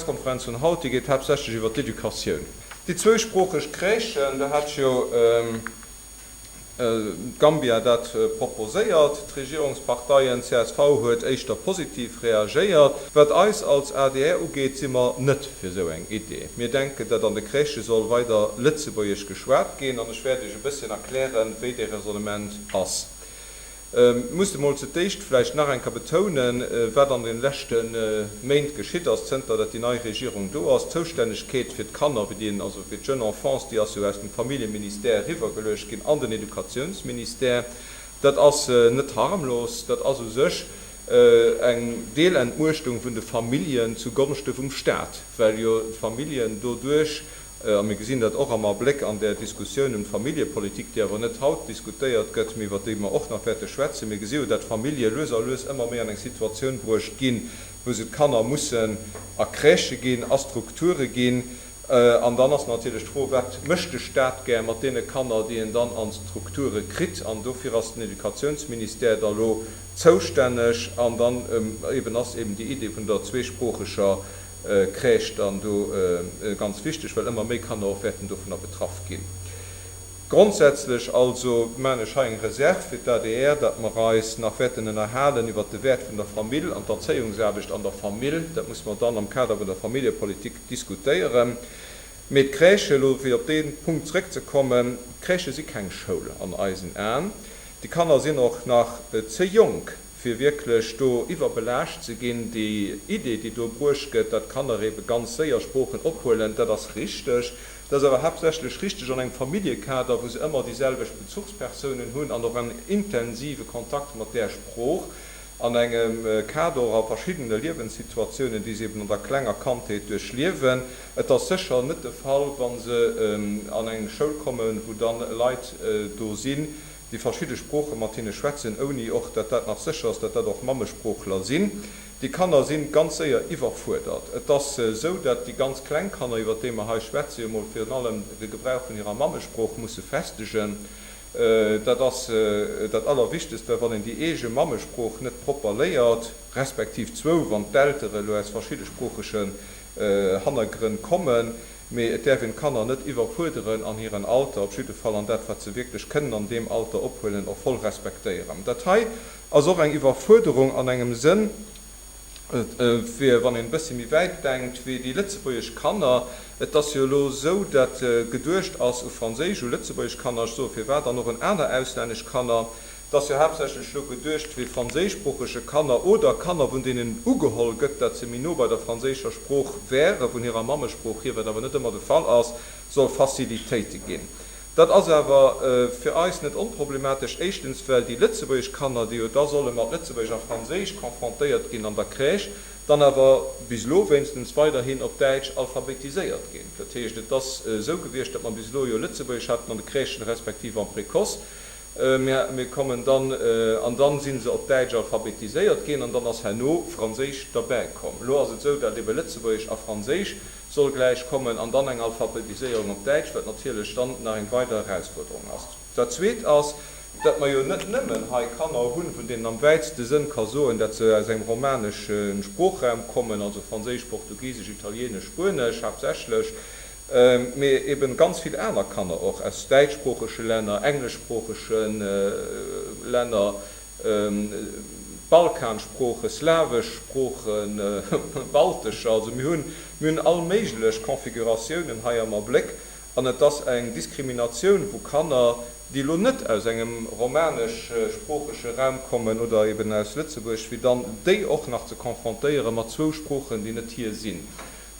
Presskonferenz vun haut, déi geet haaptsächlech iwwert d'Educatioun. Déi zweisproocheg Crèchen, do hat jo d'Gambia dat proposéiert. D'Regierungsparteien, csv huet éischter positiv reagéiert. Wat eis als adr ugeet, si mer net fir esou eng Idee. Mir denken, datt an de Crèchë soll weider Lëtzebuergesch geschwat ginn. An ech wäert Iech e bësschen erklären, wéi dee Raisonnement ass. Muss emol zu d'éischt vläicht nach eng Kéier betounen, wat an de leschte Méint geschitt ass, zënter dat déi nei Regierung do ass. D'Zoustännegkeet fir d'Kanner, fir déi, also fir d'Jeune Enfance, déi ass jo aus dem Familljeministère eriwwergeluecht ginn an den Educatiounsministère. Dat ass net harmlos. Dat ass u sech eng Deelentmuechtung vun de Familljen zu Gonschte vum Stat, well jo d'Familljen doduerch A mir gesinn dat och am Abléck an där Diskussioun ëm d'Familljepolitik, déi awer net haut diskutéiert gëtt, mee iwwert déi mer och nach wäerte schwätzen. Mir gesi jo, dat d'Famillje lues a lues ëmmer méi an eng Situatioun bruecht ginn, wou se d'Kanner mussen a Crèchë ginn, a Strukture ginn. An dann ass natierlech d'Fro, Wat mécht de Stat gär mat deene Kanner, déi en dann an d'Strukture kritt? An dofir ass den Educationsministère da lo zoustänneg. An dann eben ass eben déi Idee vun der zweesproocheger Crèche dann do ganz wichteg, well ëmmer méi Kanner och wäerten dovunner betraff ginn. Grondsätzlech also maachen ech hei eng Reserve fir d'ADR, datt mer eis nach wäerten ënnerhalen iwwert de Wäert vun der Famill an d'Erzéiungsaarbecht an der Famill. Dat muss mer dann am Kader vun der Familljepolitik diskutéieren. Mee d'Crèche, elo fir op dee Punkt zrëckzekommen, d'Crèchë si keng Schoul an eisen Aen. Déi Kanner sinn och nach ze jonk, fir wierklech do iwwerbelaascht ze ginn. Déi Idee, déi do bruecht gëtt, datt d'Kanner ebe ganz séier Sproochen ophuelen, dat ass richteg. Dat ass awer haaptsächlech richteg an engem Familljekader, wou se ëmmer déi selwecht Bezuchspersounen hunn an och en intensive Kontakt mat där Sprooch, an engem Kader och a verschiddene Liewenssituatiounen, déi se eben an der klenger Kandheet duerchliewen. Et ass sécher net de Fall, wa se an eng Schoul kommen, wou dann Leit do sinn, déi verschidde Sprooche mat hinne schwätzen, ouni och, datt dat nach sécher ass, datt dat och Mammesproochler sinn. Déi Kanner si ganz séier iwwerfuerdert. Et ass esou, datt déi ganz kleng Kanner, iwwert déi mer hei schwätzen, jo mol virun allem de Gebrauch vun hirer Mammesprooch musse festegen. Dat ass dat Allerwichtegst, well wann een déi eege Mammesprooch net propper léiert, respektiv zwou, wann d'Eltere elo aus verschiddesproochegen Hannergrënn kommen, Mee et däerf een d'Kanner net iwwerfuerderen an hiren Alter, op jidde Fall an dat wat se wierklech kënnen an deem Alter ophuelen, och voll respektéieren. Dat hei ass och eng Iwwerfuerderung an engem Sënn, fir wann een e bëssi méi wäit denkt wéi déi lëtzebuergesch Kanner. Et ass jo elo esou, dat geduecht ass u franséisch, u lëtzebuergesch Kanner, ech soe firwat, an och un aner auslännesch Kanner, Et ass jo haaptsächlech elo geduecht fir franséischsproochege Kanner oder Kanner, vun deenen ugeholl gëtt, dat se méi no bei der franséischer Sprooch wäre vun hirer Mammesprooch hier, wat awer net ëmmer de Fall ass, soll Facilitéite ginn. Dat ass awer fir eis net onproblematesch, éischtens well déi lëtzebuergesch Kanner, déi jo da solle mat Lëtzebuergesch a Franséisch confrontéiert ginn an der Crèche, dann awer bis elo wéinstens weiderhin op Däitsch alphabetiséiert ginn. Dat heescht, et ass esou gewiescht, datt mer bis elo jo Lëtzebuergesch haten an de Crèchen respektiv am Précoce, Mir kommen dann, an dann si se op Däitsch alphabetiséiert ginn an dann ass herno Franséisch derbäi komm. Elo ass et esou, datt ebe Lëtzebuergesch a Franséisch soll gläich kommen an dann eng Alphabetiséierung op Däitsch, wat natierlech dann nach eng weider Erausfuerderung ass. Dat Zweet ass, datt mer jo net nëmmen hei Kanner hunn, vun deenen am wäitste Sënn ka soen, datt se aus engem romanesche Sproochraum kommen, also Franséisch, Portugisesch, Italienesch, Spuenesch haaptsächlech, Mee eben ganz vill aner Kanner och aus däitschsproochege Länner, engleschsproochege Länner, Balkansproochen, slawesch Sproochen, baltescher, also mir hunn, mir hunn all méiglech Configuratiounen hei am Abléck an et ass eng Diskriminatioun vu Kanner, déi elo net aus engem romaneschsproochege Raum kommen oder eben aus Lëtzebuerg, fir dann déi och nach ze confrontéiere mat zwou Sproochen, déi net hir sinn.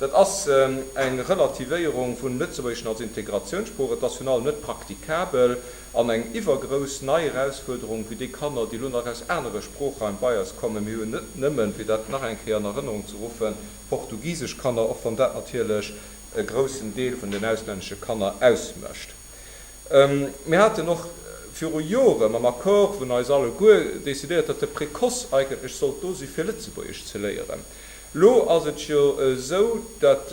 Dat ass eng Relativéierung vun Lëtzebuergeschen als Integratiounssprooch. Et ass virun allem net praktikabel an eng iwwergrouss nei Erausfuerderung fir déi Kanner, déi elo nach aus anere Sproochraim bei eis kommen. Mir hunn net nëmmen, fir dat nach eng Kéier an Erënnerung ze ruffen, portugisesch Kanner, och wann dat natierlech e groussen Deel vun den auslännesche Kanner ausmécht. Mir haten och viru Jore mam Accord vun eis alleguer decidéiert, datt de Précoce eigentlech sollt do si fir Lëtzebuergesch ze léieren. Lo ass et jo esou, dat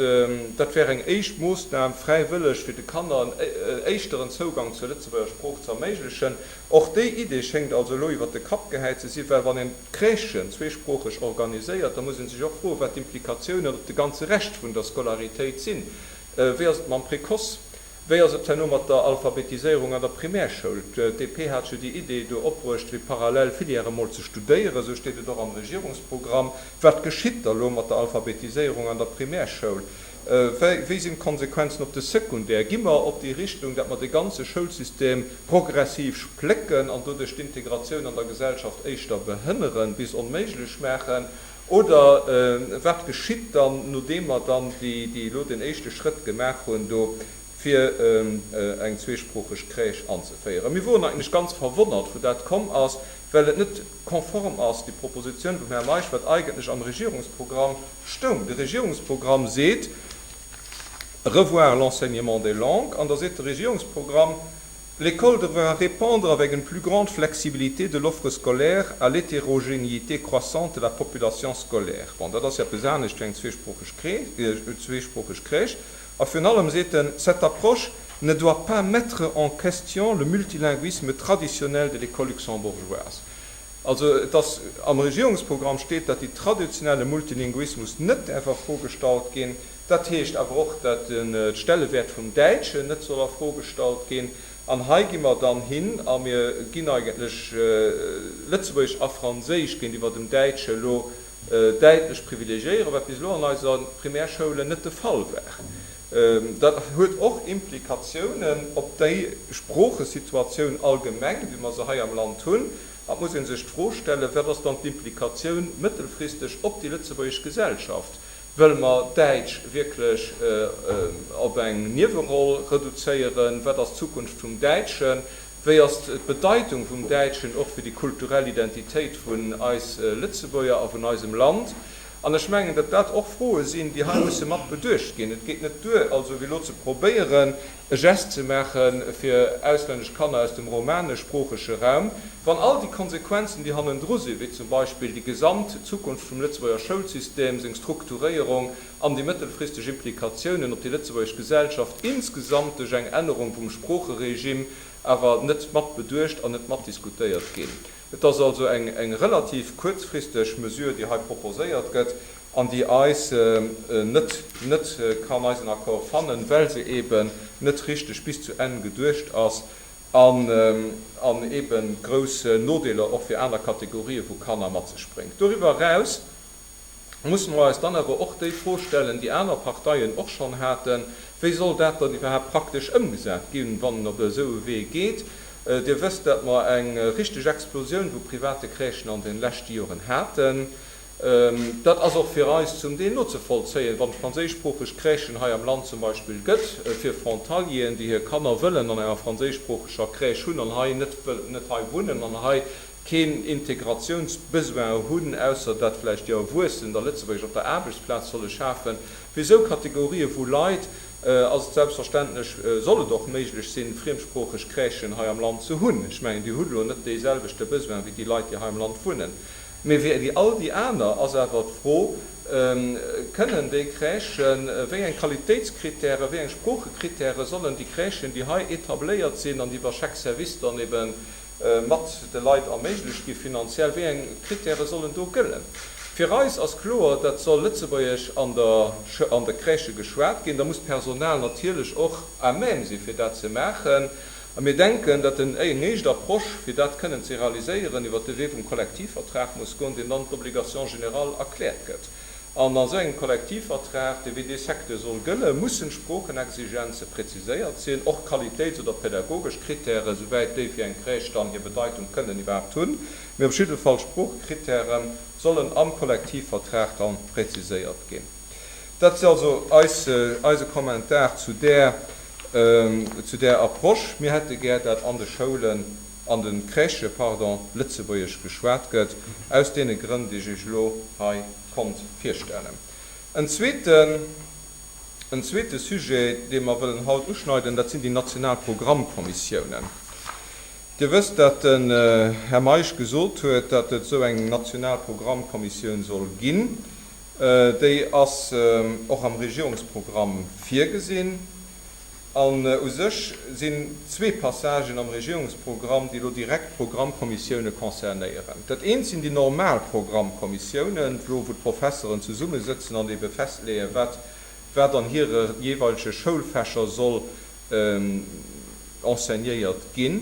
dat wär eng éischt Moossnam, fräiwëlleg, fir de Kanner en éischteren Zougang zur Lëtzebuerger Sprooch ze erméiglechen. Och déi Idee schéngt also elo iwwer de Kapp gehäit ze sinn, well wann een d'Crèchen zweesproocheg organiséiert, da muss ee sech och froen, wat d'Implikatiounen op de ganze Rescht vun der Scolaritéit sinn. Wéi ass et mam Précoce? Wéi ass et herno mat der Alphabetiséierung an der Primärschoul? D'DP hat jo déi Idee do opbruecht, fir parallel Filièrë mol ze studéieren. Esou steet et och am Regierungsprogramm. Wat geschitt da lo mat der Alphabetiséierung an der Primärschoul? Wéi sinn d'Konsequenzen op de Secondaire? Gi mer op déi Richtung, datt mer de ganze Schoulsystem progressiv splécken an doduerch d'Integratioun an der Gesellschaft éischter behënneren bis onméiglech maachen? Oder wat geschitt dann, nodeem mer dann déi elo den éischte Schrëtt gemaach hunn do, fir eng zweesproocheg Crèche anzeféieren? Mir woren eigentlech ganz verwonnert, wou dat komm ass, well et net konform ass, déi Propositioun vum Här Meisch, wat eigentlech am Regierungsprogramm stoung. De Regierungsprogramm seet, revoir l'enseignement des langues, an da seet de Regierungsprogramm, L'école devra répondre avec une plus grande flexibilité de l'offre scolaire à l'hétérogénéité croissante de la population scolaire. Bon, dat ass jo eppes anescht wéi eng zweesproocheg Crèche. A virun allem seet en, Cette approche ne doit pas mettre en question le multilinguisme traditionnel de l'école luxembourgeoise. Also et ass, am Regierungsprogramm steet, datt déi traditionelle Multilinguismus net däerf a Fro gestallt ginn. Dat heescht awer och, datt de Stellewäert vum Däitschen net soll a Fro gestallt ginn. An hei gi mer dann hin a mir ginn eigentlech Lëtzebuergesch a Franséisch géintiwwer dem Däitsche elo däitlech privilegiéieren, wat bis elo an eise Primärschoulen net de Fall war. Dat huet och Implikatiounen op déi Sproochesituatioun allgemeng, wéi mer se hei am Land hunn. An et muss ee sech d'Fro stellen, Wat ass dann d'Implikatioun mëttelfristeg op déi lëtzebuergesch Gesellschaft? Wëlle mer Däitsch wierklech op eng Nieweroll reduzéieren? Wat ass d'Zukunft vum Däitschen? Wéi ass d'Bedeitung vum Däitschen och fir déi kulturell Identitéit vun eis Lëtzebuerger a vun eisem Land? An ech mengen, datt dat och Froe sinn, déi hei musse mat beduecht ginn. Et geet net duer, also wéi elo ze probéieren, e Gest ze maache fir auslännesch Kanner aus dem romaneschsproochege Raum, wann all déi Konsequenzen, déi hannendru sinn, wéi zum Beispill déi gesamt Zukunft vum Lëtzebuerger Schoulsystem, seng Strukturéierung an déi mëttelfristeg Implikatiounen op déi lëtzebuergesch Gesellschaft insgesamt duerch eng Ännerung vum Sproocheregime awer net mat beduecht an net matdiskutéiert ginn. Et ass also eng relativ kuerzfristeg Mesure, déi hei proposéiert gëtt an déi eis net net kann eisen Accord fannen, well se eeben net richteg bis zu Enn geduecht ass an an eebe grouss Nodeeler och fir aner Kategorië vu Kanner mat sech bréngt. Doriwwer eraus musse mer eis dann awer och déi Fro stellen, déi aner Parteien och schonn haten, Wéi soll dat dann iwwerhaapt praktesch ëmgesat ginn, wann een op esou e Wee geet? Dir wësst, datt mer eng richteg Explosioun vu private Crèchen an de leschte Joren haten. Dat ass och fir eis zum Deel nozevollzéien, wann et franséischsproocheg Crèchen hei am Land zum Beispill gëtt, fir Frontalieren, déi hir Kanner wëllen an enger franséischsproocheger Crèche hunn an hei net hei wunnen an hei keen Integratiounsbesoin hunn, ausser dat vläicht déi Erwuessen da Lëtzebuergesch op der Aarbechtsplaz solle schafen. Fir esou Kategorië vu Leit ass et selbstverständlech, soll et och méiglech sinn, friemsproocheg Crèchen hei am Land ze hunn. Ech mengen, déi hunn elo net deeselwechte Besoin wéi déi Leit, déi hei am Land wunnen. Mee fir déi all déi aner ass awer d'Fro, Kënnen déi Crèchen, wéi eng Qualitéitskritäre, wéi eng Sproochekritäre sollen déi Crèchen, déi hei etabléiert sinn an déi iwwer Chèque-service dann eben mat de Leit erméiglecht gi finanziell, wéi eng Kritäre sollen do gëllen? Fir eis ass kloer, dat soll Lëtzebuergesch an der an de Crèchë geschwat ginn. Da muss d'Personal natierlech och à même si fir dat ze maachen. A mir denken, datt en eng éischt Approche, fir dat kënnen ze realiséieren, iwwert de Wee vum Kollektivvertrag muss goen, deen dann d'Obligation générale erkläert gëtt. An a sou engem Kollektivvertrag, dee wéi dee Secteur soll gëllen, mussen d'Sproochenexigenze präziséiert sinn, och Qualitéits oder pädagogesch Kritären, souwäit déi fir eng Crèche dann hir Bedeitung kënnen iwwerhaapt hunn. Mee op jidde Fall d'Sproochekritäre sollen am Kollektivvertrag dann präziséiert ginn. Dat ass also eis, eise Kommentar zu där, zu där Approche. Mir hätte gär, dat an de Schoulen, an de Crèchë, pardon, Lëtzebuergesch geschwat gëtt, aus deene Grënn, déi ech Iech elo hei konnt virstellen. En zweeten, en zweete Sujet, dee mer wëllen haut uschneiden, dat sinn déi national Programmkommissiounen. Dir wësst, dat den Här Meisch gesot huet, datt et esou eng national Programmkommissioun soll ginn. Déi ass och am Regierungsprogramm virgesinn. An u sech sinn zwee Passagen am Regierungsprogramm, déi elo direkt d'Programmkommissioune concernéieren. Dat eent sinn déi normal Programmkommissiounen, elo wou d'Professeren zesummesëtzen an ebe festleeën, wat wat an hire jeeweilege Schoulfächer soll enseignéiert ginn.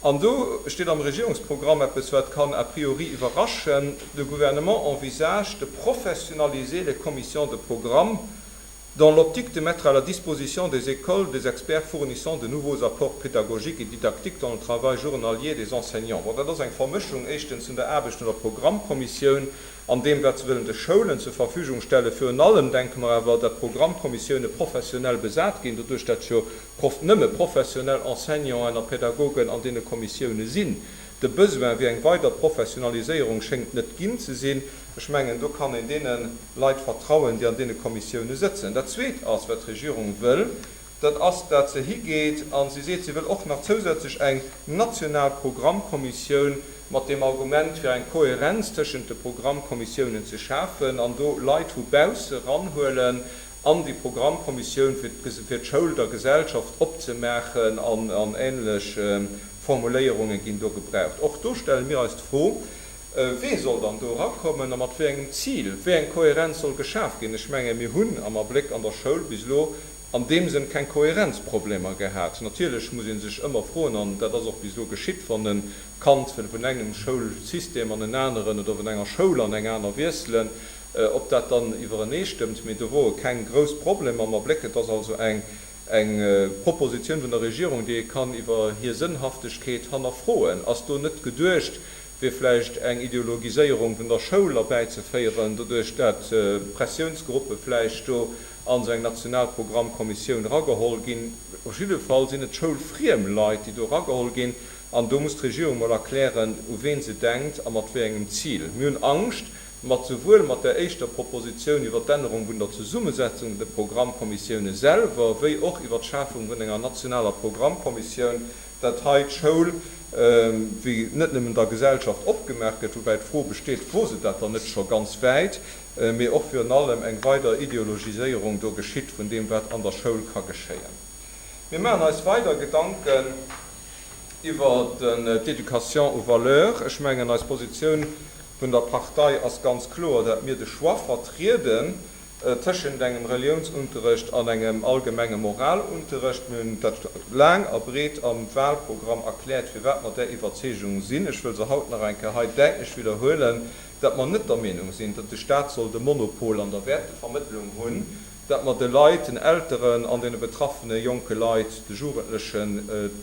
An do steet am Regierungsprogramm eppes, wat kann a priori iwwerraschen, Le Gouvernement envisage de professionnaliser les commissions de programme dans l'optique de mettre à la disposition des écoles des experts fournissant de nouveaux apports pédagogiques et didactiques dans le travail journalier des enseignants. Bon, dat ass eng Vermëschung éischtens vun der Aarbecht vun der Programmkommissioun an deem, wat se wëllen de Schoulen zur Verfügung stellen. Virun allem denke mer awer, dat d'Programmkommissioune professionell besat ginn, doduerch dat jo prof nëmme professionell Enseignanten a Pädagogen an deene Kommissioune sinn. De Besoin fir eng weider Professionaliséierung schéngt net ginn ze sinn. Ech mengen, do kann een deene Leit vertrauen, déi an deene Kommissioune sëtzen. Dat Zweet ass, wat d'Regierung wëll, dat ass, dat se higeet a si seet, si wëll och nach zousätzlech eng national Programmkommissioun mat deem Argument, fir eng Kohärenz tëschent de Programmkommissiounen ze schafen an do Leit vu bausse eranhuelen an déi Programmkommissioun, fir d'Schoul der Gesellschaft opzemaachen an ähnlech Formuléierunge ginn do gebraucht. Och do stelle mir eis d'Fro, Wee soll dann do erakommen a mat wéi engem Zil? Wéi eng Kohärenz soll geschaf ginn? Ech menge mir hunn am Abléck an der Schoul bis elo an deem Sënn keng Kohärenzproblemer gehat. Natierlech muss ee sech ëmmer froen, an dat ass och bis elo geschitt, wann e Kand wëll vun engem Schoulsystem an en aneren oder vun enger Schoul an eng aner wiesselen, ob dat dann iwwereneestëmmt. Mee do wore keng grouss Problemer am Abléck. Et ass also eng Eng Propositioun vun der Regierung, déi ee kann iwwer hir Sënnhaftegkeet hannerfroen. Ass do net geduecht, fir vläicht eng Ideologiséierung vun der Schoul erbäizeféieren, doduerch dat Pressiounsgruppe vläicht do an esou eng national Programmkommissioun erageholl ginn? Op jidde Fall sinn et schoulfriem Leit, déi do erageholl ginn, an do muss d'Regierung mol erklären, u ween se denkt a mat wéi engem Zil. Mir hunn Angscht, mat souwuel mat där éischter Propositioun iwwer d'Ännerung vun der Zesummesetzung vun de Programmkommissioune selwer, wéi och iwwer d'Schafung vun enger nationaler Programmkommissioun, dat hei d'Schoul wéi net nëmmen der Gesellschaft opgemaach gëtt, woubäi d'Fro besteet, wor se dat dann net scho ganz wäit, mee och virun allem eng weider Ideologiséierung do geschitt vun deem, wat an der Schoul ka geschéien. Mir maachen eis weider Gedanken iwwer d'Éducation aux valeurs. Ech mengen, eis Positioun vun der Partei ass ganz kloer, dat mir de Choix vertrieden tëschent engem Reliounsunterrecht an engem allgemenge Moralunterrecht. Mir hunn dat laang a breet am Wahlprogramm erkläert, firwat mer där Iwwerzeegung sinn. Ech wëll se haut nach eng Kéier hei däitlech widderhuelen, dat mer net der Meenung sinn, datt de Stat soll de Monopol an der Wäertevermëttlung hunn, dat mer de Leit, den Elteren an deene betraffene jonke Leit, de Jugendlechen,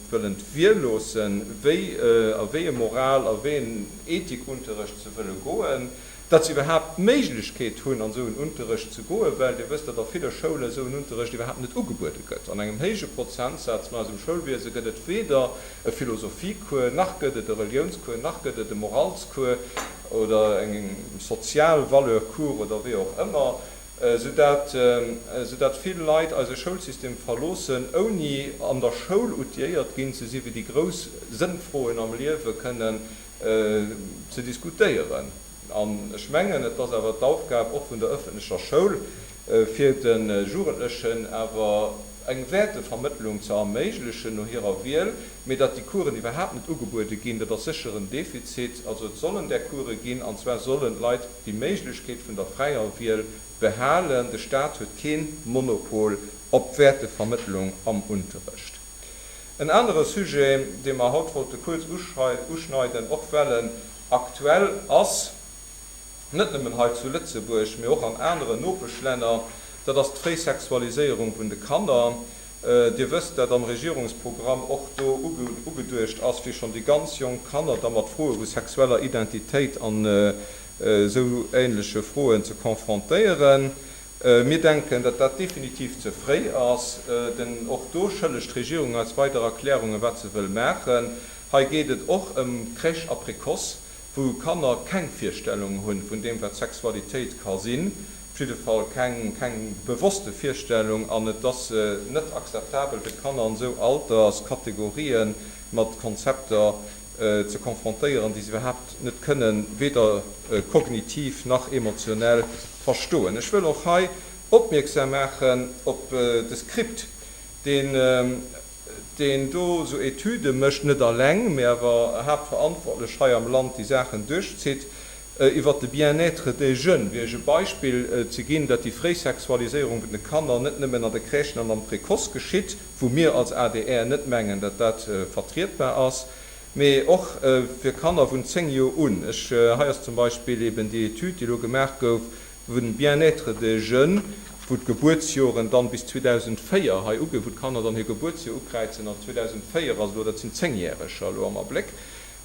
wëllen d'Wiel loossen, wéi a wéi e Moral a wéi en Ethikunterrecht se wëlle goen, datt se iwwerhaapt d'Méiglechkeet hunn, an esou en Unterrecht ze goen, well Dir wësst, datt a ville Schoule esou en Unterrecht iwwerhaapt net ugebuede gëtt. An engem héije Prozentsaz vun eisem Schoulwiese gëtt et weder e Philosophiecours, nach gëtt et e Reliounscours, nach gëtt et e Moralscours oder eng sozial Valeur-Cours oder wéi och ëmmer. Soudatt soudatt vill Leit eise Schoulsystem verloossen, ouni an der Schoul outiléiert ginn ze sinn, fir déi grouss Sënnfroen am Liewe kënnen ze diskutéieren. An ech mengen, et ass awer d'Aufgab och vun der ëffentlecher Schoul, fir de Jugendlechen awer eng Wäertevermëttlung ze erméiglechen no hirer Wiel. Mee datt déi Coursen iwwerhaapt net ugebuede ginn, dat ass sécher en Defizit. Also et sollen där Course ginn, an zwar sollen d'Leit déi Méiglechkeet vun der fräier Wiel behalen. De Staat huet kee Monopol op d'Wäertevermëttlung am Unterrecht. En anere Sujet, dee mer haut wollte kuerz uschneiden, och well en aktuell ass, net nëmmen hei zu Lëtzebuerg, mee och an aneren Nopeschlänner, dat ass d'Fréisexualiséierung vun de Kanner. Dir wësst, dat am Regierungsprogramm och do ugeduecht ass, fir schonn déi ganz jonk Kanner da mat Froe vu sexueller Identitéit an esou ähnleche Froen ze confrontéieren. Mir denken, datt dat definitiv ze fréi ass. Den och do schëllegt d'Regierung eis weider Erklärungen, wat se wëll maachen. Hei geet et och ëm Crèche a Précoce, wou Kanner keng Virstellung hunn vun deem, wat Sexualitéit ka sinn, op jidde Fall keng, keng bewosste Virstellung. An et ass net akzeptabel, fir d'Kanner an esou Alterskategorien mat Konzepter. ze konfrontéieren, déi se iwwerhaapt net kënnen, weder kognitiv nach emotionell verstoen. Ech wëll och hei opmierksam maachen op de Script, deen, deen do esou Etüde mécht, net alleng, mee awer haaptverantwortlech hei am Land déi Saachen duerchzitt, iwwert de Bien-être des jeunes, fir Iech e Beispill ze ginn, datt déi fréi Sexualiséierung vun de Kanner net nëmmen an de Crèchen an am Précoce geschitt, wou mir als adr net mengen, datt dat vertrietbar ass, mee och fir Kanner vun 10 Joer un. Ech, hei ass zum Beispill eben déi Etüd, déi elo gemaach gouf, vun Bien-être des jeunes, wou d'Gebuertsjoren dann bis 2004 hei uginn, wou d'Kanner dann hir Gebuertsjoer ukräizen, also 2004 ass elo, dat sinn Zéngjäreger elo am Abléck.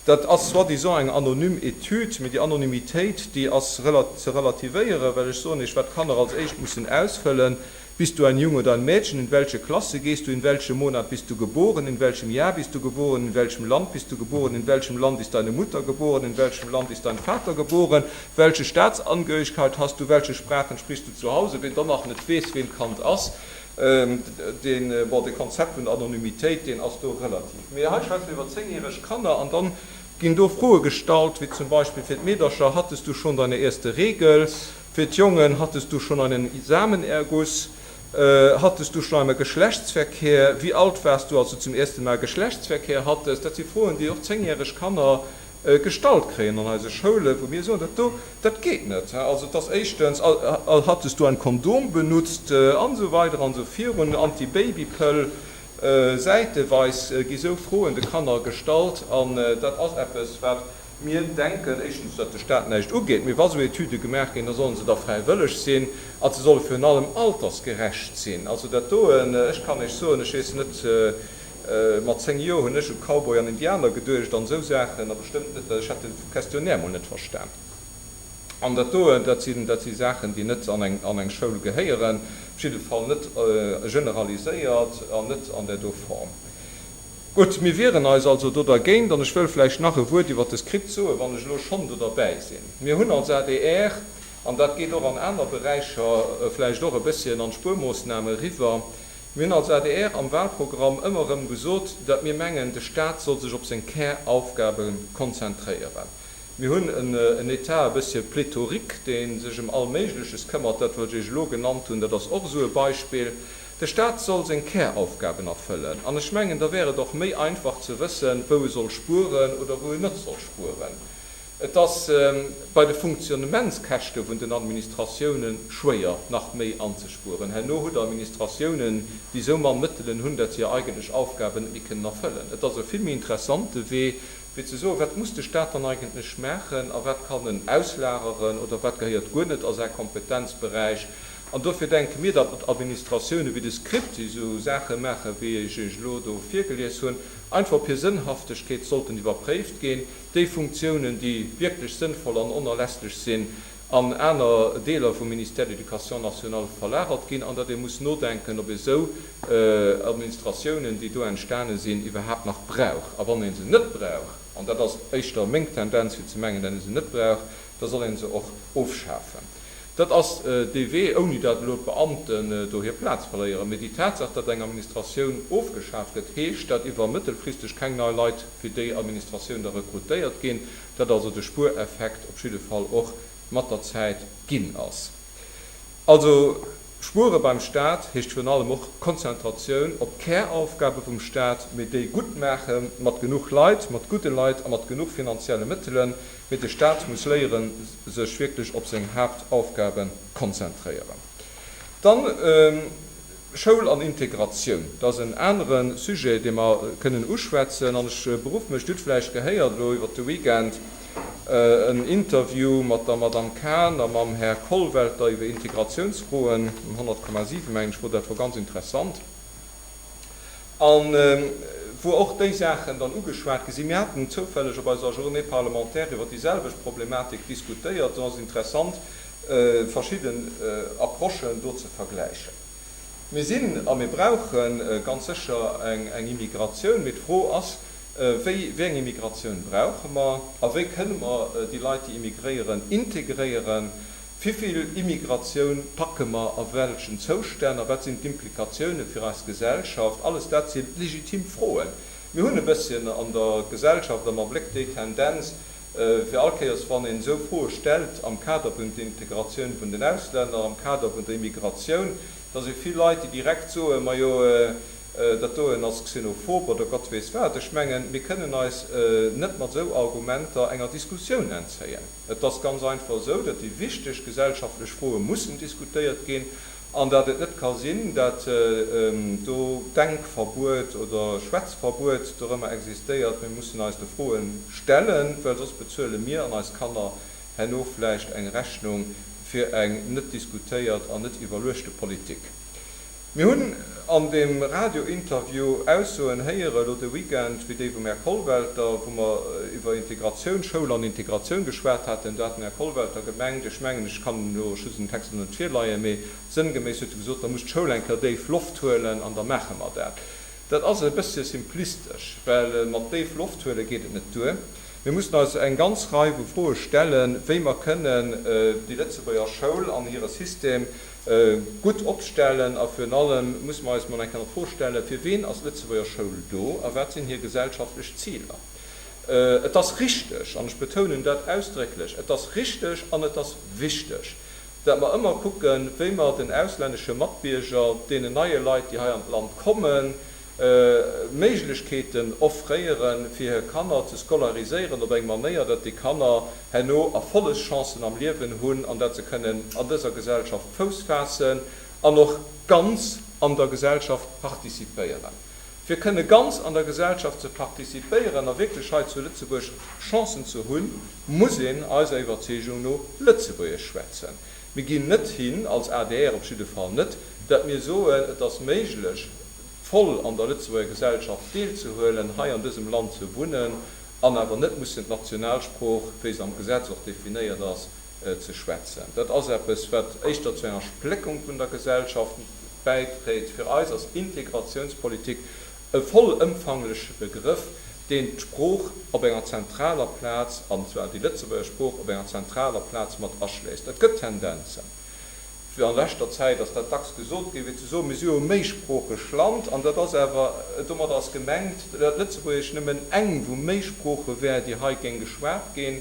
Dat ass soi-disant eng anonym Etüd, mee déi Anonymitéit, déi ass ze relativéieren, well ech soen Iech, wat d'Kanner als éischt mussen ausfëllen, Bist du ein Junge oder ein Mädchen? In welche Klasse gehst du? In welchem Monat bist du geboren? In welchem Jahr bist du geboren? In welchem Land bist du geboren? In welchem Land ist deine Mutter geboren? In welchem Land ist dein Vater geboren? Welche Staatsangehörigkeit hast du? Welche Sprachen sprichst du zu Hause? Ween dann nach net weess, ween d'Kand ass, deen, bon, de Konzept vun der Anonymitéit, deen ass do relativ. Mee hei schwätze mir iwwer zéngjäreg Kanner an dann ginn do Froe gestallt, wéi zum Beispill fir d'Meedercher, Hattest du schon deine erste Regel? Fir d'Jongen, Hattest du schon einen Samenerguss? Hattest du schon einmal Geschlechtsverkehr? Wie alt warst du, als du zum ersten Mal Geschlechtsverkehr hattest? Dat si Froen, déi och zéngjäreg Kanner gestallt kréien an eise Schoulen, wou mir soen, dat do, dat geet net. Also et ass éischtens, Hattest du ein Kondom benutzt? An esou weider an esou virun. Anti-Baby-Pëll, säiteweis gi sou Froen de Kanner gestallt an dat ass eppes, wat mir denken, éischtens, dat de Staat näischt ugeet, mee wa sou Etüde gemaach ginn, da solle se da fräiwëlleg sinn a se solle virun allem altersgerecht sinn. Also dat doen, ech kann Iech soen, ech weess net, Mat 10 Joer hunn ech u Cowboy an Indianer geduecht an esou Saachen, a bestëmmt net, ech hätt de Questionnaire mol net verstan. An dat do, dat sinn, dat si Saachen, déi net an eng, an eng Schoul gehéieren, op jidde Fall net generaliséiert an net an där do Form. Gutt, mir wieren eis also do dergéint. An ech wëll vläicht nach e Wuert iwwert de Script soen, wann ech elo schonn do derbäi sinn. Mir hunn als adr, an dat geet och an aner Beräicher vläicht och e bësschen an d'Spuermoossname riwwer, Mir hunn als adr am Wahlprogramm ëmmer erëm gesot, datt mir mengen, de Staat soll sech op seng Käraufgabe konzentréieren. Mir hunn en État e bëssche pléthorique, dee sech ëm all Méigleches këmmert. Dat, wat ech Iech elo genannt hunn, dat ass och esou e Beispill. De Staat soll seng Käraufgaben erfëllen. An ech mengen, da wär et och méi einfach ze wëssen, wou e soll spueren oder wou en net soll spueren. Et ass bei de Funktionnementskäschte vun den Administratiounen schwéier, nach méi anzespueren. Herno hutt Der Administratiounen, déi esou mann Mëttelen hunn, datt se hir eigentlech Aufgaben net méi kënnen erfëllen. Et ass e vill méi interessante Wee, wéi ze soen, Wat muss de Stat dann eigentlech maachen a wat kann en auslageren oder wat gehéiert guer net a säi Kompetenzberäich? An dofir denke mir, datt Administratiounen wéi de Script, déi esou Saache maachen, wéi ech Iech elo do virgelies hunn, einfach op hir Sënnhaftegkeet sollten iwwerpréift ginn. déi Funktiounen, déi wierklech sënnvoll an onerlässlech sinn, an aner Deeler vum Ministère de l'Éducation nationale verlagert ginn, an datt ee muss nodenken, ob ee sou Administratiounen, déi do entstane sinn, iwwerhaapt nach brauch. A wann ee se net brauch, an dat ass éischter meng Tendenz fir ze mengen, datt ee se net brauch, da soll ee se och ofschafen. Dat ass dee Wee, ouni datt elo d'Beamten do hir Plaz verléieren. Mee déi Tatsaach, datt eng Administratioun ofgeschaf gëtt, heescht, datt iwwer mëttelfristeg keng nei Leit fir déi Administratioun da rekrutéiert ginn, datt also de Spuereffekt op jidde Fall och mat der Zäit ginn ass. Also spuere beim Staat heescht virun allem och Konzentratioun op d'Käraufgabe vum Staat, mee déi gutt maache mat genuch Leit, mat gudde Leit a mat genuch finanzielle Mëttelen. Mee de Staat muss léieren, sech wierklech op seng Haaptaufgabe konzentréieren. Dann Schoul an Integratioun, dat ass en anere Sujet, dee mer kënnen uschwätzen. An ech beruffe mech, Dir hutt vläicht gehéiert elo iwwert de Weekend en Interview mat der Madame Cahen a mam Här Kollwelter iwwer Integratiounsfroen um 100,7, mengen ech wor dat, wor ganz interessant. A wou och déi Saachen dann ugeschwat gi sinn. Mir haten zoufälleg op eiser Journée parlementaire iwwer déi selwecht Problematik diskutéiert. Do ass et interessant, verschidden Approchen do ze vergläichen. Mir sinn a mir brauche ganz sécher eng Immigratioun, mee d'Fro ass, Wéi eng Immigratioun brauche mer a wéi kënne mer déi Leit, déi immigréieren, integréieren? Wivill Immigratioun packe mer a welchen Zoustänn a wat sinn d'Implikatioune fir eis Gesellschaft? Alles dat si legitim Froen. Mir hunn e bësschen an der Gesellschaft am Abléck déi Tendenz, fir all Kéiers wann een esou Froe stellt am Kader vun der Integratioun vun den Auslänner, am Kader vun der Immigratioun, da si vill Leit, déi direkt soen, Majo, dat doen ass xenophob oder Gott weess wat. Ech mengen, mir kënnen eis net mat esou Argumenter enger Diskussioun entzéien. Et ass ganz einfach esou, datt déi wichteg gesellschaftlech Froe mussen diskutéiert ginn an datt et net ka sinn, datt do Denkverbuet oder Schwätzverbuet dorëmmer existéiert. Mir mussen eis de Froe stellen, well soss bezuele mir an eis Kanner herno vläicht eng Rechnung fir eng net diskutéiert an net iwwerluechte Politik. Mir hunn an deem Radiointerview Aussoen héiere lo de Weekend, wéi déi vum Här Kollwelter, wou mer iwwer Integratioun, Schoul an Integratioun geschwat haten. Do hat den Här Kollwelter gemengt, ech mengen, ech kann elo, ech hu den Text elo net virleien, mee sënngeméiss huet e gesot, da muss d'Schoul eng Kéier déif Loft huelen an da maache mer dat. Dat ass e bëssche simplistesch, well mat déif Loft huele geet et net duer. Mir mussen eis eng ganz Rei vu Froe stellen, wéi mer kënnen déi Lëtzebuerger Schoul an hire System gutt opstellen. A virun allem musse mer eis mol eng Kéier d'Fro stellen, Fir ween ass d'Lëtzebuerger Schoul do a wat sinn hir gesellschaftlech Ziler? Et ass richteg, an ech betounen dat ausdrécklech, et ass richteg an et ass wichteg, dat mer ëmmer kucken, wéi mer den auslännesche Matbierger, deenen neie Leit, déi hei an d'Land kommen, Méiglechkeeten offréieren, fir hir Kanner ze scolariséieren op eng Manéier, datt déi Kanner herno Erfollegschancen am Liewen hunn an datt se kënnen an dëser Gesellschaft Fouss faassen an och ganz an der Gesellschaft participéieren. Fir kënne ganz an der Gesellschaft ze participéieren a wierklech hei zu Lëtzebuerg Chancen ze hunn, muss een eiser Iwwerzeegung no Lëtzebuergesch schwätzen. Mir ginn net hin, als adr op jidde Fall net, datt mir soen, et ass méiglech, voll an der Lëtzebuerger Gesellschaft deelzehuelen, hei an dësem Land ze wunnen an awer net mussen d'Nationalsprooch, wéi se am Gesetz och definéiert ass, ze schwätzen. Dat ass eppes, wat éischter zu enger Spléckung vun der Gesellschaft bäidréit. Fir eis ass Integratiounspolitik e vollëmfangleche Begrëff, deen d'Sprooch op enger zentraler Plaz, an zwar déi Lëtzebuerger Sprooch op enger zentraler Plaz mat aschléisst. Et gëtt Tendenzen. A leschter Zäit ass dat dacks gesot ginn, fir ze soen, mir si jo e méisproocheg Land. An dat ass awer, domadder ass gemengt, dat Lëtzebuergesch nëmmen eng vu méi Sprooche wär, déi hei géing geschwat ginn.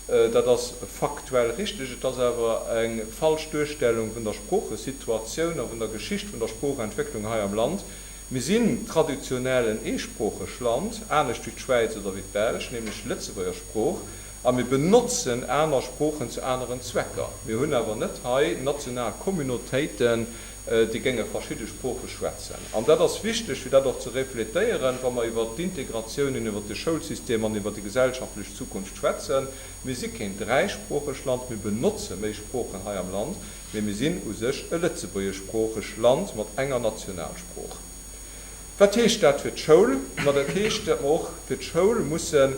Dat ass faktuell richteg, et ass awer eng falsch Duerstellung vun der Sproochesituatioun a vun der Geschicht vun der Sproochentwécklung hei am Land. Mir sinn traditionell en eesproocheg Land, anescht wéi d'Schwäiz oder wéi d'Belsch, nämlech d'Lëtzebuerger Sprooch. A mir benotzen aner Sproochen zu aneren Zwecker. Mir hunn awer net hei national Communautéiten, déi géinge verschidde Sprooche schwätzen. An dat ass wichteg, fir dat och ze refletéieren, wa mer iwwert d'Integratiounen, iwwert de Schoulsystem an iwwert déi gesellschaftlech Zukunft schwätzen. Mir si keen dräisproocheg Land, mir benotze méi Sproochen hei am Land, mee mir sinn u sech e lëtzebuergeschsproocheg Land mat enger Nationalsprooch. Wat heescht dat fir d'Schoul? Ma dat heescht, datt mer och fir d'Schoul mussen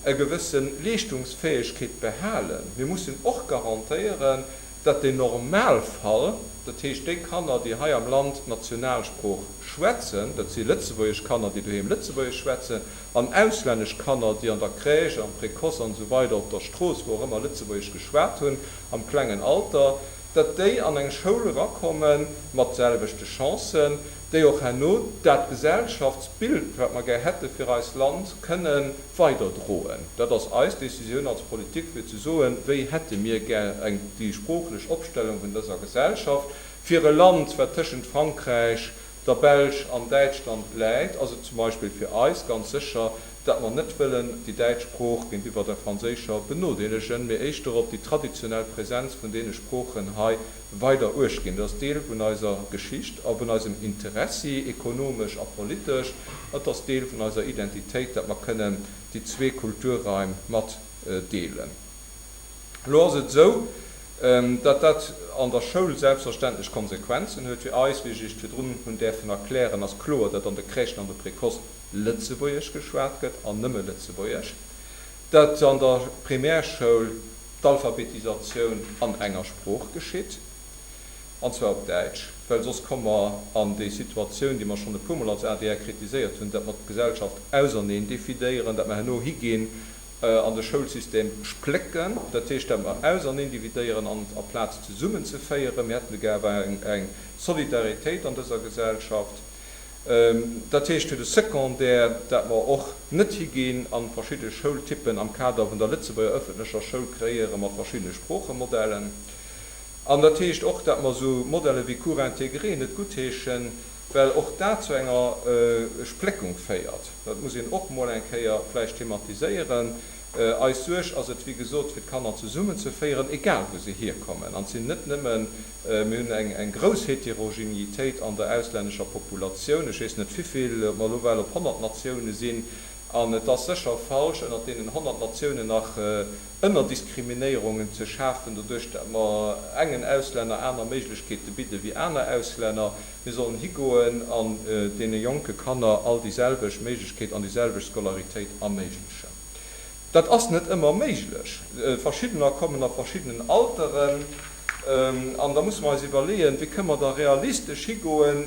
e gewësse Leeschtungsfäegkeet behalen. Mir mussen och garantéieren, datt den Normalfall, dat heescht déi Kanner, déi hei am Land d'Nationalsprooch schwätzen, dat si lëtzebuergesch Kanner, déi doheem Lëtzebuergesch schwätzen, an auslännesch Kanner, déi an der Crèche, am Précoce an esou weider op der Strooss, wou och ëmmer Lëtzebuergesch geschwat hunn am klengen Alter, datt déi an eng Schoul erakomme mat selwechte Chancen, déi och herno dat Gesellschaftsbild, wat mer gär hätte fir eist Land, kënne weiderdroen. Dat ass eis Décisioun als Politik, fir ze soen, wéi hätte mir gär eng déi sproochlech Opstellung vun dëser Gesellschaft. Fir e Land, wat tëschent Frankräich, der Belsch an Däitschland läit, ass et zum Beispill fir eis ganz sécher, datt mer net wëllen déi däitsch Sprooch géintiwwer der franséischer benodeelegen, mee éischter op déi traditionell Präsenz vun deene Sproochen hei weider uecht ginn. Dat ass Deel vun eiser Geschicht a vun eisem Interessi, ekonomesch a politesch. Et ass Deel vun eiser Identitéit, datt mer kënnen déi zwee Kulturraim mat deelen. Elo ass et esou, datt dat an der Schoul selbstverständlech Konsequenzen huet. Fir eis, wéi ech Iech virdrun hunn däerfen erklären, ass kloer, datt an de Crèchen an de Précoce Lëtzebuergesch geschwat gëtt an nëmme Lëtzebuergesch, datt an der Primärschoul d'Alphabetisatioun an enger Sprooch geschitt, an zwar op Däitsch, well soss komme mer an déi Situatioun, déi mer schonn e puermol als adr kritiséiert hunn, datt mer d'Gesellschaft auserneen devidéieren, datt mer herno higinn an de Schoulsystem splécken, dat heescht, datt mer auserneen dividéieren an aplaz zesummenzeféieren. Mir hätte gär awer eng Solidaritéit an dëser Gesellschaft. Dat heescht fir de Secondaire, dat mer och net higinn an verschidde Schoultypen am Kader vun der Lëtzebuerger ëffentlecher Schoul kreéiere mat verschiddene Sproochemodellen. An dat heescht och, dat mer esou Modelle wéi Cours intégré net guttheeschen, well och dat zu enger Spléckung féiert. Dat muss een och emol eng Kéier vläicht thematiséieren. Eis Suerg ass et, wéi gesot, fir d'Kanner zesummenzeféieren, egal wou se hierkommen. An et sinn net nëmmen, mir hunn eng grouss Heterogenitéit an der auslännescher Populatioun, ech weess net wivill, ob mer elo bal op 100 Natioune sinn, an et ass sécher falsch, ënnert deenen 100 Natiounen nach Ënnerdiskriminéierungen ze schafen, doduerch dat mer engen Auslänner aner Méiglechkeete bidde wéi aner Auslänner. Mir sollen higoen an deene jonke Kanner all déi selwecht Méiglechkeet an déi selwecht Scolaritéit erméiglechen. Dat ass net ëmmer méiglech. Verschiddener kommen a verschiddenen Alteren. An da musse mer eis iwwerleeën, wéi kënne mer da realistesch higoen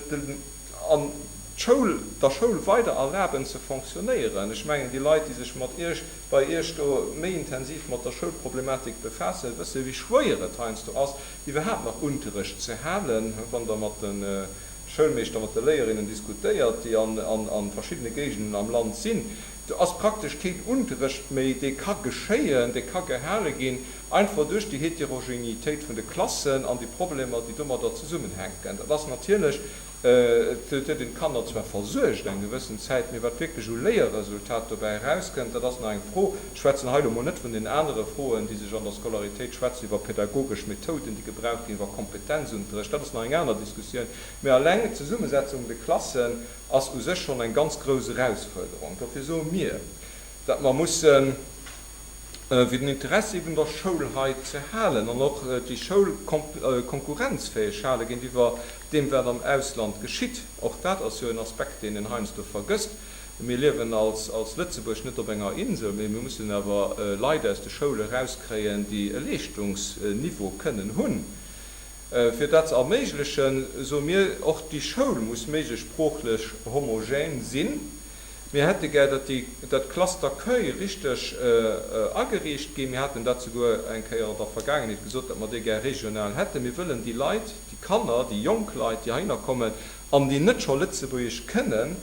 an d'Schoul, der Schoul weider erlaben ze fonctionnéieren. Ech mengen, déi Leit, déi sech mat Iech, bei Iech do méi intensiv mat der Schoulproblematik befaassen, wëssen, wéi schwéier et heiansdo ass, iwwerhaapt nach Unterrecht ze halen, wann Der mat de Schoulmeeschter, mat de Léierinnen diskutéiert, déi a verschiddene Géigenden am Land sinn. Do ass praktesch keen Unterrecht méi, dee ka geschéien, dee ka gehale ginn, einfach duerch déi Heterogenitéit vun de Klassen an déi Problemer, déi domadder zesummenhänken. Dat ass natierlech, et huet een d'Kanner zwar versuergt eng gewëssen Zäit, mee wat wierklech u Léierresultat dobäi erauskënnt, dat ass nach eng Fro. Ech schwätzen hei elo mol net vun den anere Froen, déi sech an der Scolaritéit schwätzen, iwwer pedagogesch Methoden, déi gebraucht ginn, iwwer Kompetenzunterrecht, dat ass nach eng aner Diskussioun. Mee alleng d'Zesummesetzung de Klassen ass u sech schonn eng ganz grouss Erausfuerderung. Dofir soe mir, datt mer mussen, fir den Interessi vun der Schoul hei ze halen an och déi Schoul konkurrenzfäeg hale géintiwwer deem, wat am Ausland geschitt, och dat ass jo en Aspekt, deen een heiansdo vergësst, mir liewen als Lëtzebuerg net op enger Insel, mee mir mussen awer Leit aus de Schoule erauskréien, déi e Leeschtungsniveau kënnen hunn. Fir dat ze erméiglechen, soe mir, och déi Schoul muss méiglechst sproochlech homogène sinn. Mir hätte gär, datt déi, datt d'Classes d'accueil richteg ageriicht ginn. Mir haten dat souguer eng Kéier an der Vergaangenheet gesot, datt mer déi gär regional hätten. Mir wëllen déi Leit, déi Kanner, déi jonk Leit, déi heihinner kommen an déi net scho Lëtzebuergesch kënnen,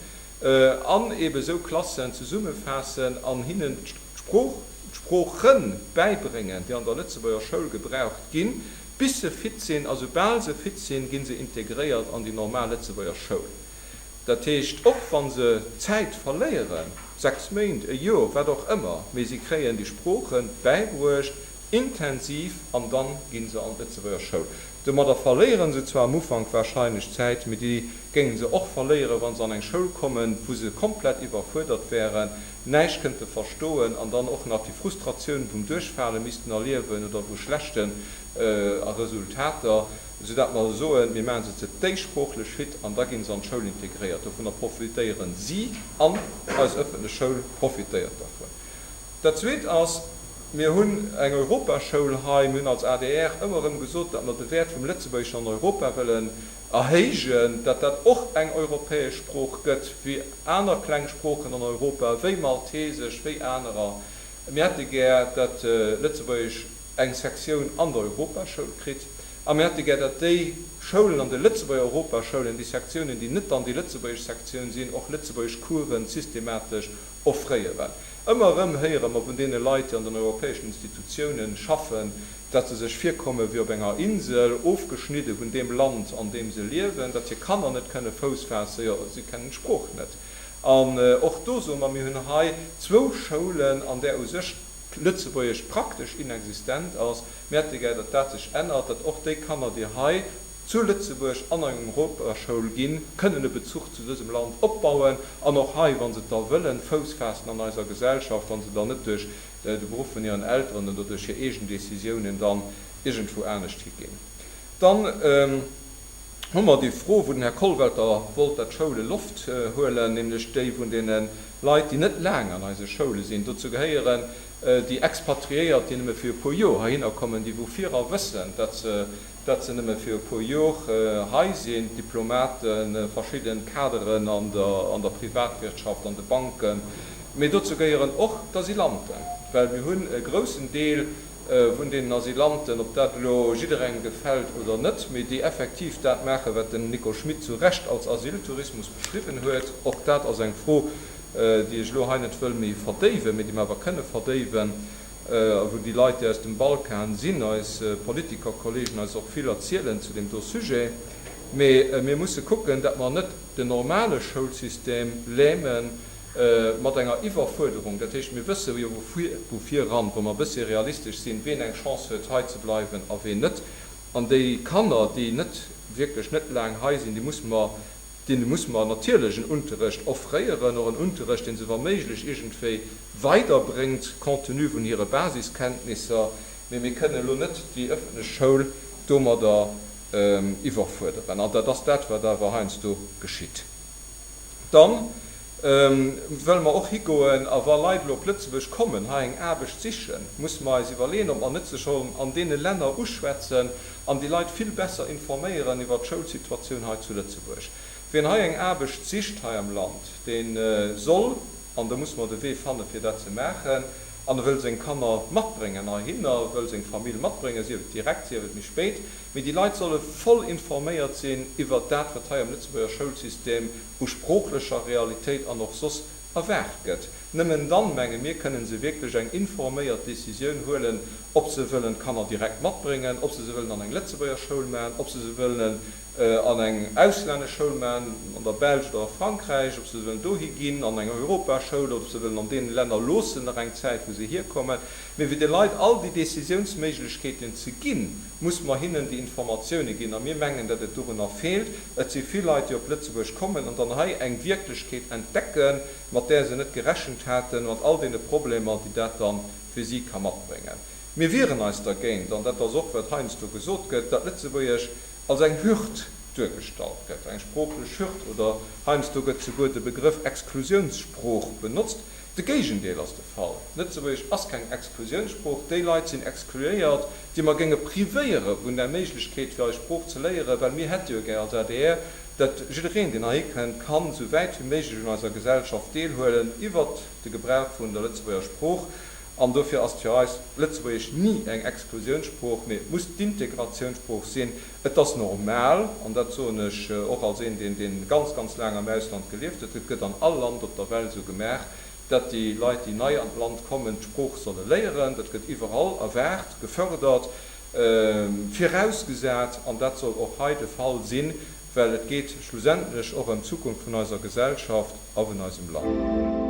an eebe esou Klassen zesummefaassen an hinnen d'Sprooch, d'Sprooche bäibréngen, déi an der Lëtzebuerger Schoul gebraucht ginn, bis se fit sinn. A soubal se fit sinn, gi se integréiert an déi normal Lëtzebuerger Schoul. Dat heescht, och wa se Zäit verléieren, 6 Méint, e Jor, wat och ëmmer, mee si kréien déi Sprooche bäibruecht, intensiv, an da gi se an d'Lëtzebuerger Schoul. Domadder verléiere se zwar am Ufank warscheinlech Zäit, mee déi géinge se och verléieren, wa se an eng Schoul kommen, wou se komplett iwwerfuerdert wären, näischt kënnte verstoen an dann och nach déi Frustratioun vum Duerchfale missten erliewen oder vu schlechte Resultater, soudatt mer soen, mir maache se ze d'éischt sproochlech fit an da gi se an d'Schoul integréiert. Dovunner profitéiere si an eis ëffentlech Schoul profitéiert dervun. Dat Zweet ass, mir hunn eng Europaschoul hei. Mir hunn als adr ëmmer erëm gesot, datt mer de Wäert vum Lëtzebuergeschen an Europa wëllen erhéijen, datt dat och eng europäesch Sprooch gëtt, wéi aner kleng Sproochen an Europa, wéi Maltesesch, wéi anerer. Mir hätte gär, datt Lëtzebuergesch eng Sektioun an der Europaschoul kritt. A mir hätte gär, datt déi Schoulen an de Lëtzebuerger Europaschoulen, déi Sektiounen, déi net dann déi lëtzebuergesch Sektioun sinn, och lëtzebuergesch Coursen systematesch offréieren. Ëmmer erëm héiere mer vun deene Leit, déi an den europäeschen Institutiounen schaffen, datt se sech virkomme wéi op enger Insel, ofgeschnidde vun deem Land, an deem se liewen, datt hir Kanner net kënne Fouss faassen, jo, si kennen d'Sprooch net. An och do soe mer, mir hunn hei zwou Schoulen, an där u sech d'Lëtzebuergescht praktesch inexistent ass. Mir hätte gär, datt dat sech ännert, datt och déi Kanner, déi hei zu Lëtzebuerg an eng Europaschoul ginn, kënnen e Bezuch zu dësem Land opbauen an och hei, wa se et da wëllen, Fouss faassen an eiser Gesellschaft, wa se dann net duerch de Beruff vun hiren Elteren oder duerch hir eegen Décisiounen dann iergendwou anescht higinn. Dann hu mer déi Fro, wou den Här Kollwelter wollt, dat d'Schoule Loft huelen, nämlech déi vun deene Leit, déi net laang an eise Schoule sinn. Dozou gehéieren déi Expatriéiert, déi nëmme fir e puer Jor heihinner kommen, déi wou virer wëssen, dat se dat se nëmme fir e puer Jor hei sinn, Diplomaten, verschidden Kaderen an der Privatwirtschaft, an de Banken, mee dozou gehéieren och d'Asylanten, well mir hunn e groussen Deel. vun deenen Asylanten, ob dat elo jidderengem gefält oder net, mee déi effektiv dat maachen, wat den Nicole Schmit zu Recht als Asyltourismus beschriwwen huet. Och dat ass eng Fro, déi ech elo hei net wëll méi verdéiwen, mee déi mer awer kënne verdéiwen, a wou déi Leit, déi aus dem Balkan sinn, eis Politikerkollegen, eis och vill erzielen zu deem do Sujet. Mee mir musse kucken, datt mer net den normale Schoulsystem lämen, mat enger Iwwerfuerderung, dat heescht, mir wësse jo vu viran, wa mer e bëssi realistesch sinn, ween eng Chance huet hei ze bleiwen a ween net. An déi Kanner, déi net, wierklech net laang hei sinn, déi musse mer, deene musse mer natierlech en Unterrecht offréieren, och en Unterrecht, dee se wa méiglech iergendwéi weiderbréngt, compte tenu vun hire Basiskenntnisser. Mee mir kënnen elo net déi ëffentlech Schoul domadder iwwerfuerderen. An dat ass dat, wat awer heiansdo geschitt. Dann wëlle mer och higoen, a wa Leit elo op Lëtzebuerg kommen, hei eng Aarbecht sichen, musse mer eis iwwerleeën, ob mer net se schonn an deene Länner uschwätzen an déi Leit vill besser informéieren iwwert d'Schoulsituatioun hei zu Lëtzebuerg. Wien hei eng Aarbecht sicht hei am Land, dee soll, an do musse mer de Wee fanne fir dat ze maachen, an e wëll seng Kanner matbréngen heihinner, wëll seng Famill matbréngen, sief et direkt, sief et méi spéit, Mee déi Leit solle voll informéiert sinn iwwert dat, wat hei am Lëtzebuerger Schoulsystem u sproochlecher Realitéit an och soss erwaart gëtt. Nëmmen dann, menge mir, kënnen se wierklech eng informéiert Décisioun huelen, ob se wëllen d'Kanner direkt matbréngen, ob se se wëllen an eng Lëtzebuerger Schoul maachen, ob se se wëllen an eng auslännesch Schoul maachen, an der Belsch oder a Frankräich, ob se se wëllen dohi ginn an eng Europaschoul oder ob se wëllen an deene Länner loossen nach eng Zäit, wou se hierkommen. Mee fir de Leit all déi Décisiounsméiglechkeeten ze ginn, musse mer hinnen déi Informatioune ginn. A mir mengen, datt et dorunner feelt. Et si vill Leit, déi op Lëtzebuerg kommen an dann hei eng Wierklechkeet entdecken, mat där se net gerechent haten, mat all deene Problemer, déi dat da fir si ka matbréngen. Mir wieren eis dergéint, an dat ass och, wat heiansdo gesot gëtt, datt Lëtzebuergesch als eng Hürd duergestallt gëtt, eng sproochlech Hürd, oder heiansdo gëtt souguer de Begrëff Exklusiounssprooch benotzt. De Géigendeel ass de Fall. Lëtzebuergesch ass keng Exklusiounssprooch. Déi Leit sinn exkluéiert, déi mer géinge privéiere vun der Méiglechkeet, fir eis Sprooch ze léieren, well mir hätte jo gär als adr, datt jiddereen, deen heihi kënnt, kann esou wäit wéi méiglech un eiser Gesellschaft deelhuelen iwwert de Gebrauch vun der Lëtzebuerger Sprooch. An dofir ass fir eis Lëtzebuergesch ni eng Exklusiounssprooch, mee et muss d'Integratiounssprooch sinn. Et ass normal, an dat soen ech och als een, deen deen ganz, ganz laang am Ausland gelieft huet, et gëtt an all Land op der Welt esou gemaach, datt déi Leit, déi nei an d'Land kommen, d'Sprooch solle léieren. Dat gëtt iwwerall erwaart, gefördert, virausgesat, an dat soll och hei de Fall sinn, well et geet schlussendlech och ëm d'Zukunft vun eiser Gesellschaft a vun eisem Land.